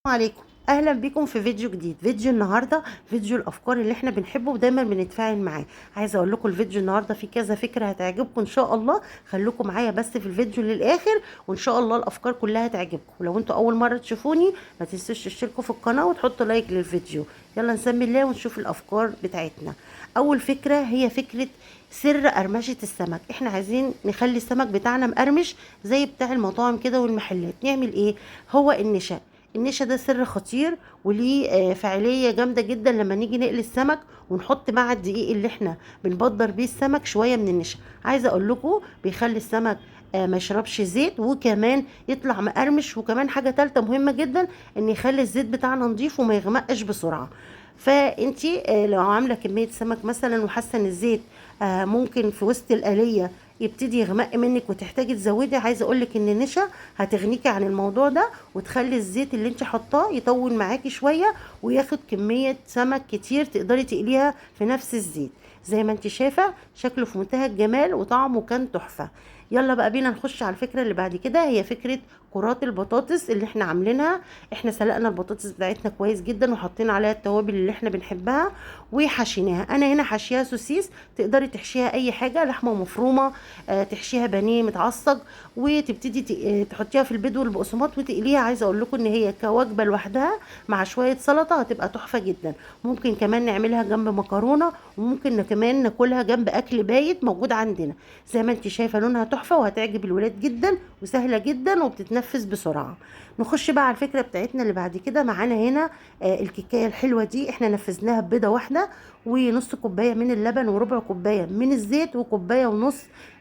عليكم، اهلا بكم في فيديو جديد. فيديو النهارده فيديو الافكار اللي احنا بنحبه ودايما بنتفاعل معاه. عايزه اقول لكم الفيديو النهارده فيه كذا فكرة هتعجبكم ان شاء الله. خليكم معايا بس في الفيديو للاخر وان شاء الله الافكار كلها هتعجبكم. لو انتوا اول مرة تشوفوني ما تنسوش تشتركوا في القناة وتحطوا like للفيديو. يلا نسمي الله ونشوف الافكار بتاعتنا. اول فكرة هي فكرة سر قرمشه السمك. احنا عايزين نخلي السمك بتاعنا مقرمش زي بتاع المطاعم كده والمحلات. نعمل ايه؟ هو النشا. النشا ده سر خطير وليه فاعلية جامدة جدا. لما نيجي نقلي السمك ونحط مع الدقيق اللي احنا بنبدر بيه السمك شوية من النشا، عايزه اقول لكم بيخلي السمك ما يشربش زيت وكمان يطلع مقرمش. وكمان حاجة ثالثة مهمة جدا ان يخلي الزيت بتاعنا نضيف وما يغمقش بسرعة. فانتي لو عامله كمية سمك مثلا وحاسه ان الزيت ممكن في وسط القليه يبتدي يغمق منك وتحتاجي تزودي، عايزه اقولك ان النشا هتغنيكي عن الموضوع ده وتخلي الزيت اللي انت حطاه يطول معاكي شوية وياخد كمية سمك كتير تقدري تقليها في نفس الزيت. زي ما انت شايفه شكله في منتهى الجمال وطعمه كان تحفة. يلا بقى بينا نخش على الفكرة اللي بعد كده، هي فكرة كرات البطاطس اللي احنا عاملينها. احنا سلقنا البطاطس بتاعتنا كويس جدا وحطينا عليها التوابل اللي احنا بنحبها وحشيناها. انا هنا حشيها سوسيس، تقدري تحشيها اي حاجة، لحمه مفرومه، تحشيها بانيه متعصج، وتبتدي تحطيها في البيض والبقسماط وتقليها. عايزه اقول لكم ان هي كوجبه لوحدها مع شوية سلطة هتبقى تحفة جدا. ممكن كمان نعملها جنب مكرونه، وممكن كمان ناكلها جنب اكل بايت موجود عندنا. زي ما انت شايفه لونها تحفة وهتعجب الولاد جدا وسهلة جدا وبتتنفذ بسرعة. نخش بقى على الفكرة بتاعتنا اللي بعد كده. معانا هنا الكيكايه الحلوة دي احنا نفذناها ببيضه واحدة ونص كوباية من اللبن وربع كوباية من الزيت وكوبايه ونص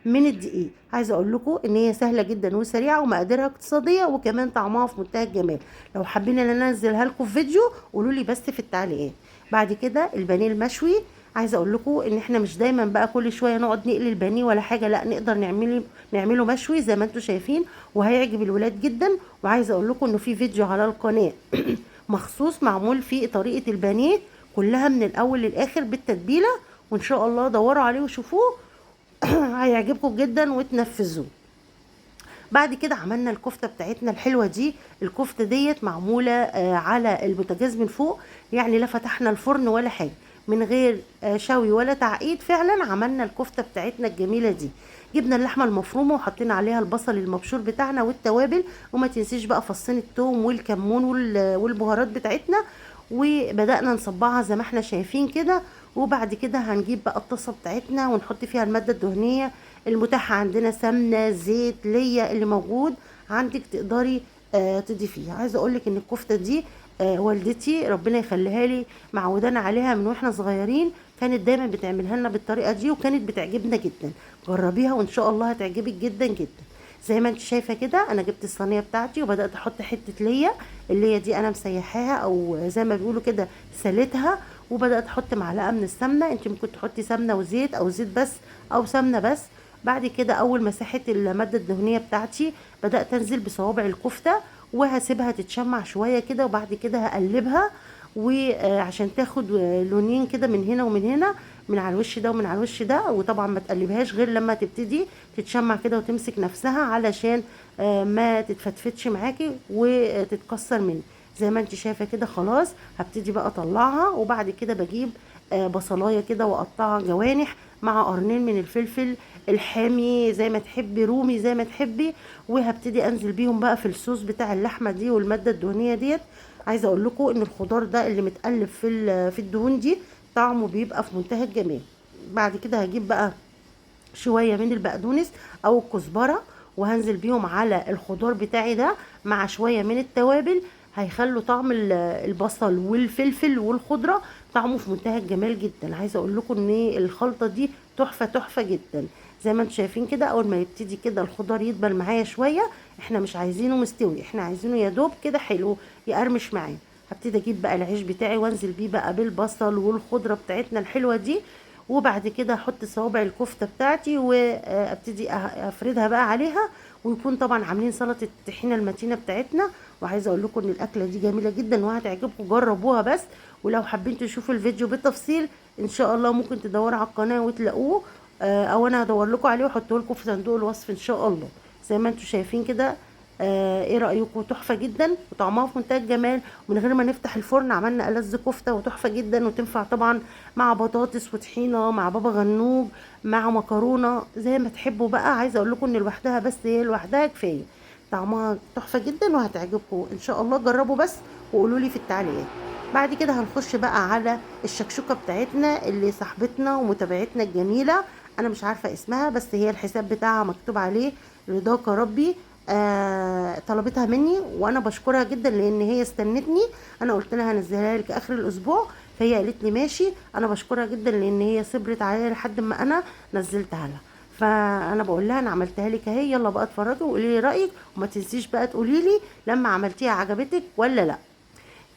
من الدقيق. عايزه اقول لكم ان هي سهلة جدا وسريعة ومقاديرها اقتصادية وكمان طعمها في منتهى الجمال. لو حابين ان انا انزلها لكم في فيديو قولوا لي بس في التعليقات. بعد كده البانيه المشوي، عايزه اقول لكم ان احنا مش دايما بقى كل شوية نقعد نقلي البانيه ولا حاجة، لا نقدر نعمله مشوي زي ما انتم شايفين وهيعجب الولاد جدا. وعايزه اقول لكم انه في فيديو على القناة مخصوص معمول فيه طريقه البانيه كلها من الاول للاخر بالتتبيله، وان شاء الله دوروا عليه وشوفوه هيعجبكم جدا وتنفذوه. بعد كده عملنا الكفتة بتاعتنا الحلوة دي. الكفتة ديت معمولة على البوتاجاز من فوق، يعني لا فتحنا الفرن ولا حاجة، من غير شوي ولا تعقيد. فعلا عملنا الكفتة بتاعتنا الجميلة دي. جبنا اللحمة المفرومه وحطينا عليها البصل المبشور بتاعنا والتوابل، وما تنسيش بقى فصين الثوم والكمون والبهارات بتاعتنا، وبدأنا نصبعها زي ما احنا شايفين كده. وبعد كده هنجيب بقى الطاسه بتاعتنا ونحط فيها المادة الدهنية المتاحة عندنا، سمنه، زيت، ليا اللي موجود عندك تقدري تضيفيها. عايزه اقولك ان الكفتة دي والدتي ربنا يخليها لي معودانا عليها من واحنا صغيرين، كانت دايما بتعملها لنا بالطريقة دي وكانت بتعجبنا جدا. جربيها وان شاء الله هتعجبك جدا جدا. زي ما انت شايفه كده انا جبت الصينية بتاعتي وبدات احط حتة ليا، الليا دي انا مسيحاها او زي ما بيقولوا كده سلتها، وبدات احط معلقه من السمنة. انت ممكن تحطي سمنه وزيت او زيت بس او سمنه بس. بعد كده اول ما ساحت المادة الدهنية بتاعتي بدات انزل بصوابع الكفتة وهسيبها تتشمع شوية كده، وبعد كده هقلبها وعشان تاخد لونين كده من هنا ومن هنا، من على الوش ده ومن على الوش ده. وطبعا ما تقلبهاش غير لما تبتدي تتشمع كده وتمسك نفسها علشان ما تتفتفتش معاكي وتتكسر منك. زي ما انت شايفه كده خلاص هبتدي بقى اطلعها. وبعد كده بجيب بصلايه كده واقطعها جوانح مع قرنين من الفلفل الحامي زي ما تحبي، رومي زي ما تحبي، وهبتدي انزل بيهم بقى في الصوص بتاع اللحمة دي والمادة الدهنية ديت. عايزه اقول لكم ان الخضار ده اللي متقلب في الدهون دي طعمه بيبقى في منتهى الجمال. بعد كده هجيب بقى شوية من البقدونس او الكزبره وهنزل بيهم على الخضار بتاعي ده مع شوية من التوابل، هيخلوا طعم البصل والفلفل والخضره طعمه في منتهى الجمال جدا. عايزه اقول لكم ان الخلطة دي تحفة تحفة جدا. زي ما انتم شايفين كده اول ما يبتدي كده الخضار يدبل معايا شوية، احنا مش عايزينه مستوي، احنا عايزينه يا دوب كده حلو يقرمش معايا. هبتدي اجيب بقى العيش بتاعي وانزل بيه بقى بالبصل والخضره بتاعتنا الحلوة دي، وبعد كده احط صوابع الكفتة بتاعتي وابتدي افردها بقى عليها، ويكون طبعا عاملين سلطة الطحينه المتينة بتاعتنا. وعايزه اقول لكم ان الاكلة دي جميلة جدا وهتعجبكم، جربوها بس. ولو حابين تشوفوا الفيديو بالتفصيل ان شاء الله ممكن تدوروا على القناة وتلاقوه، او انا هدور لكم عليه واحطه لكم في صندوق الوصف ان شاء الله. زي ما انتم شايفين كده ايه رايكم؟ تحفة جدا وطعمها في منتهى الجمال، ومن غير ما نفتح الفرن عملنا ألذ كفته وتحفه جدا، وتنفع طبعا مع بطاطس وطحينه، مع بابا غنوج، مع مكرونه، زي ما تحبوا بقى. عايزه اقول لكم ان لوحدها بس، هي لوحدها كفاية، طعمها تحفة جدا وهتعجبكم ان شاء الله. جربوا بس وقولوا لي في التعليقات. بعد كده هنخش بقى على الشكشوكه بتاعتنا اللي صاحبتنا ومتابعتنا الجميلة، انا مش عارفه اسمها بس هي الحساب بتاعها مكتوب عليه رضاك ربي، طلبتها مني وانا بشكرها جدا لان هي استنتني. انا قلت لها هنزلها لك اخر الاسبوع، فهي قالت لي ماشي. انا بشكرها جدا لان هي صبرت عليا لحد ما انا نزلتها لها، فانا بقول لها انا عملتها لك اهي، يلا بقى اتفرجي وقولي لي رايك، وما تنسيش بقى تقولي لي لما عملتيها عجبتك ولا لا.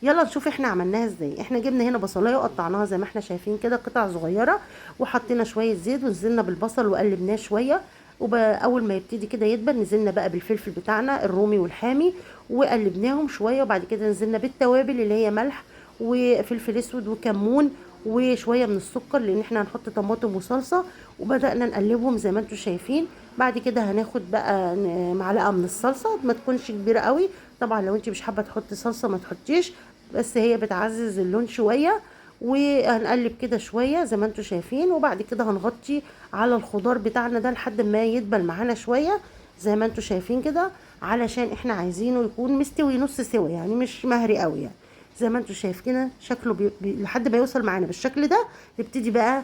يلا نشوف احنا عملناها ازاي. احنا جبنا هنا بصلايه وقطعناها زي ما احنا شايفين كده قطع صغيرة، وحطينا شوية زيت ونزلنا بالبصل وقلبناه شوية، واول ما يبتدي كده يدبل نزلنا بقى بالفلفل بتاعنا الرومي والحامي وقلبناهم شوية، وبعد كده نزلنا بالتوابل اللي هي ملح وفلفل اسود وكمون وشوية من السكر لان احنا هنحط طماطم وصلصه، وبدانا نقلبهم زي ما انتم شايفين. بعد كده هناخد بقى معلقه من الصلصه، ما تكونش كبيرة قوي طبعا، لو انت مش حابة تحطي صلصه ما تحطيش، بس هي بتعزز اللون شوية. وهنقلب كده شوية زي ما انتم شايفين، وبعد كده هنغطي على الخضار بتاعنا ده لحد ما يدبل معانا شوية زي ما انتم شايفين كده، علشان احنا عايزينه يكون مستوي نص سوا، يعني مش مهري قوي، يعني زي ما انتم شايفين كده شكله لحد ما يوصل معانا بالشكل ده. نبتدي بقى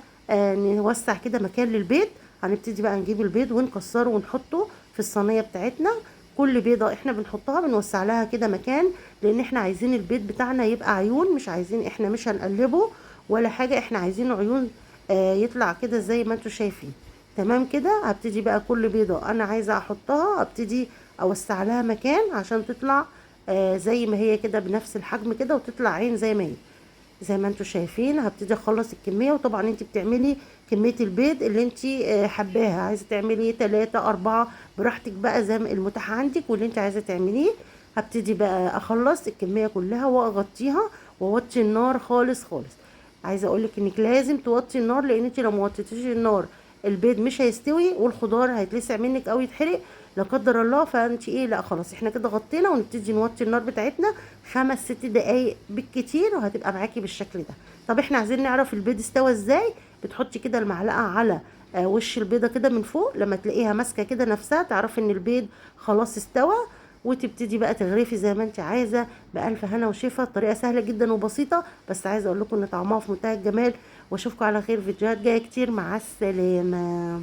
نوسع كده مكان للبيض. هنبتدي بقى نجيب البيض ونكسره ونحطه في الصينية بتاعتنا. كل بيضة احنا بنحطها بنوسع لها كده مكان، لان احنا عايزين البيض بتاعنا يبقى عيون، مش عايزين احنا مش هنقلبه ولا حاجة، احنا عايزينه عيون يطلع كده زي ما انتم شايفين. تمام كده. هبتدي بقى كل بيضة انا عايزه احطها ابتدي اوسع لها مكان عشان تطلع زي ما هي كده بنفس الحجم كده، وتطلع عين زي ما هي زي ما انتم شايفين. هبتدي اخلص الكمية، وطبعا انت بتعملي كمية البيض اللي انت حباها، عايزه تعملي 3 4 براحتك بقى زي ما المتاح عندك واللي انت عايزه تعمليه. هبتدي بقى اخلص الكمية كلها واغطيها واوطي النار خالص خالص. عايزه اقولك انك لازم توطي النار، لان انت لو ما وطيتيش النار البيض مش هيستوي والخضار هيتلسع منك او يتحرق لا قدر الله. فانت ايه، لا خلاص احنا كده غطينا، ونبتدي نوطي النار بتاعتنا 5 6 دقايق بالكتير وهتبقى معاكي بالشكل ده. طب احنا عايزين نعرف البيض استوى ازاي. بتحطي كده المعلقة على وش البيضة كده من فوق، لما تلاقيها ماسكه كده نفسها تعرفي ان البيض خلاص استوى، وتبتدي بقى تغرفي زي ما انت عايزه بألف هنا وشفا. الطريقة سهلة جدا وبسيطة، بس عايزه اقول لكم ان طعمها في منتهى الجمال. واشوفكم على خير فيديوهات جاية كتير. مع السلامة.